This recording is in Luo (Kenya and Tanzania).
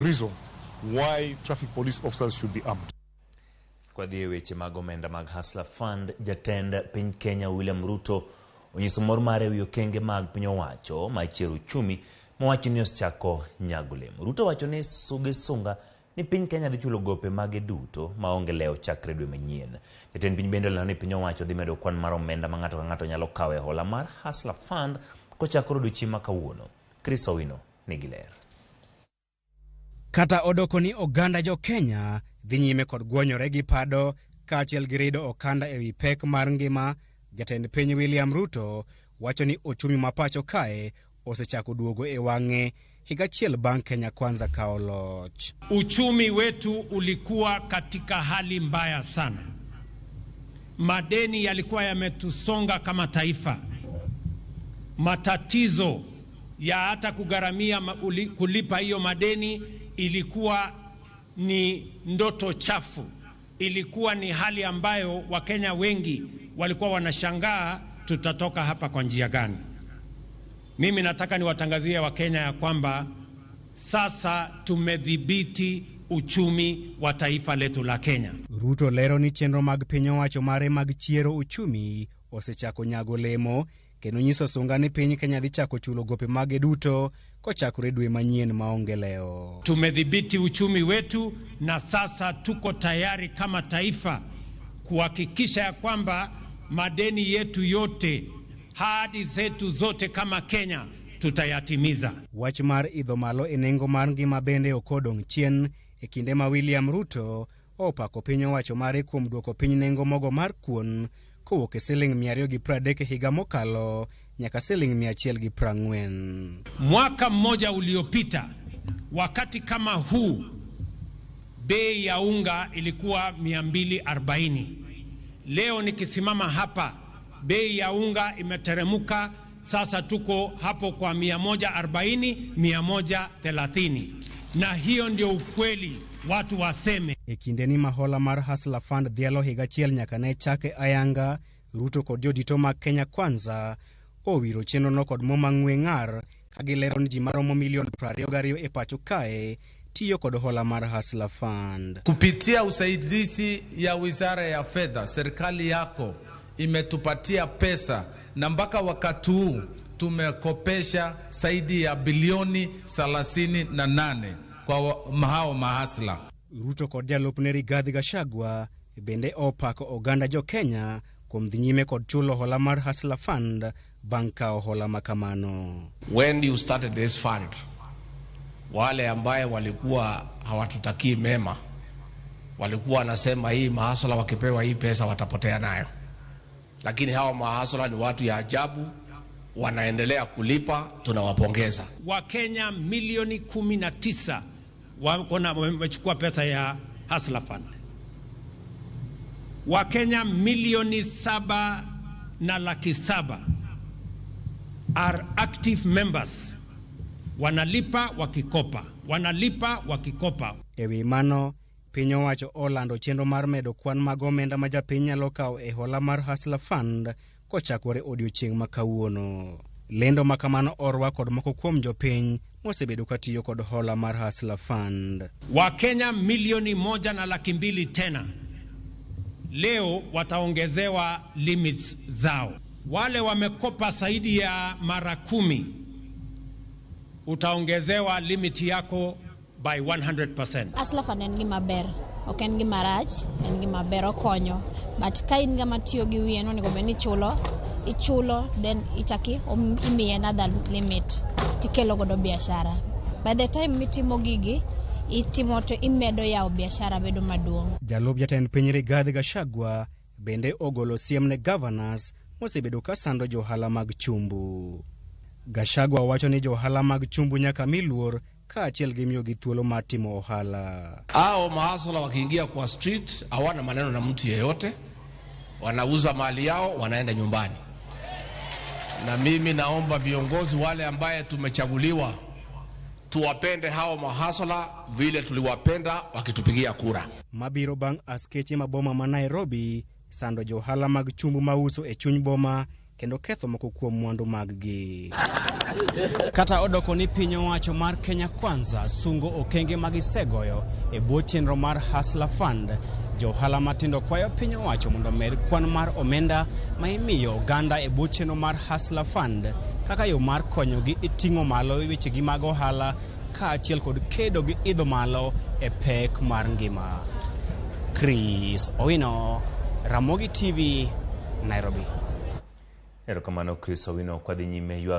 Reason why traffic police officers should be armed. Kwadhi e weche mag omenda mag Hustler Fund, jatend piny Kenya William Ruto onyiso mor mare ewi okenge mag piny owacho mar chiero uchumi mowacho ni osechako nyago olemo. Ruto wacho ni gi sunga ni piny Kenya dhi chulo gope mage duto maonge lewo chakre dwe manyien. Jatend piny bende olando ni piny owacho dhi medo kwan mar omenda ma ng'ato ka ng'ato nyalo kawo e hola mar Hustler Fund kochakore odiochieng' ma kawuono. Chris Owino nigi ler. Kata odoko ni oganda jo Kenya dhi nyime kod gwonyore gi pado kaachiel gi rido okanda ewi pek mar ngima, jatend piny William Ruto wacho ni ochumi ma pacho kae osechako duogo e wang'e higa achiel bang' Kenya Kwanza kawo loch. Uchumi wetu ulikuwa katika hali mbaya sana. Madeni yalikuwa yametusonga kama taifa. Matatizo ya hata kugharamia kulipa hiyo madeni ilikuwa ni ndoto chafu. Ilikuwa ni hali ambayo Wakenya wengi walikuwa wanashangaa tutatoka hapa kwa njia gani. Mimi nataka niwatangazie Wakenya ya kwamba sasa tumedhibiti uchumi wa taifa letu la Kenya. Ruto lero ni chenro mag piny owacho mare mag chiero uchumi osechako nyago olemo kendo nyiso sunga ni piny Kenya dhi chako chulo gope mage duto kochakore dwe manyien maonge lewo. Tumedhibiti uchumi wetu na sasa tuko tayari kama taifa kuhakikisha ya kwamba madeni yetu yote, ahadi zetu zote kama Kenya tutayatimiza. Wach mar idho malo e nengo mar ngima bende ok odong' chien e kinde ma William Ruto opako piny owacho mare kuom duoko piny nengo mogo mar kuon kowuok e siling 230 e higa mokalo nyaka siling 140. Mwaka mmoja uliopita wakati kama huu bei ya unga ilikuwa 240. Leo nikisimama hapa bei ya unga imeteremuka, sasa tuko hapo kwa 140, 130. Na hiyo ndio ukweli watu waseme. E kindeni ma hola mar Hustler Fund dhialo higa achiel nyaka ne chake ayanga, Ruto kod jodito mag Kenya Kwanza owiro chenrono kod mo mang'we ng'ar ka gilero ni ji maromo milion 22 e pacho kae tiyo kod hola mar Hustler Fund. Kupitia usaidizi ya Wizara ya Fedha, serikali yako imetupatia pesa na mpaka wakati huu tumekopesha zaidi ya bilioni 38 kwa hao mahasla. Ruto kod jalupne Rigathi Gachagua bende opako oganda jo Kenya kuom dhi nyime kod chulo hola mar Hustler Fund bang' kawo hola makamano. When you started this fund, wale ambaye walikuwa hawatutakii mema walikuwa wanasema hii mahasla wakipewa hii pesa watapotea nayo, lakini hawa mahasla ni watu ya ajabu, wanaendelea kulipa, tunawapongeza. Wakenya milioni 19 wamechukua pesa ya Hustler Fund. Wakenya milioni 7 na 700,000 are active members, wanalipa wakikopa, wanalipa wakikopa. E wi mano, piny owacho olando chenro mar medo kwan mag omenda ma japiny nyalo kawo e hola mar Hustler Fund kochakore odiochieng' ma kawuono. Lendo ma kamano orwak kod moko kuom jopiny mosebedo katiyo kod hola mar Hustler Fund. Wakenya milioni 1 na 200,000 tena leo wataongezewa limits zao. Wale wamekopa zaidi ya mara 10 utaongezewa limit yako by 100%. Hustler Fund en gima ber, ok en gima rach, en gima ber okonyo. But ka in ng'ama tiyo gi wiye nonego bed ni ichulo, ichulo then ichaki imiyi another limit tikelo godo biashara. By the time mitimo gigi, itimo to imedo yawo biashara bedo maduong'. Jalup jatend piny Rigathi Gachagua bende ogolo siem ne governors mosebedo ka sando johala mag chumbu. Gachagua wacho ni johala mag chumbu nyaka mi luor kaachiel gi miyogi thuolo mar timo ohala. Hao mahasla wakiingia kwa street hawana maneno na mtu yeyote, wanauza mali yao, wanaenda nyumbani. Na mimi naomba viongozi wale ambaye tumechaguliwa tuwapende hao mahasla vile tuliwapenda wakitupigia kura. Mabiro bang' askeche ma boma ma Nairobi sando johala mag chumbu mauso e chuny boma Kendo ketho moko kuom mwandu maggi. Kata odoko ni piny owacho mar Kenya Kwanza sungo okenge ma gisegoyo e bwo chenro mar Hustler Fund, johala matindo kwayo piny owacho mondo omed kwan mar omenda ma imiyo oganda e bwo chenro mar Hustler Fund kaka yo mar konyogi e ting'o malo wechegi mag ohala kaachiel kod kedo gi idho malo e pek mar ngima. Chris Owino, Ramogi TV, Nairobi. Erokamano Chris Owino, kwadhi nyime ywaruok.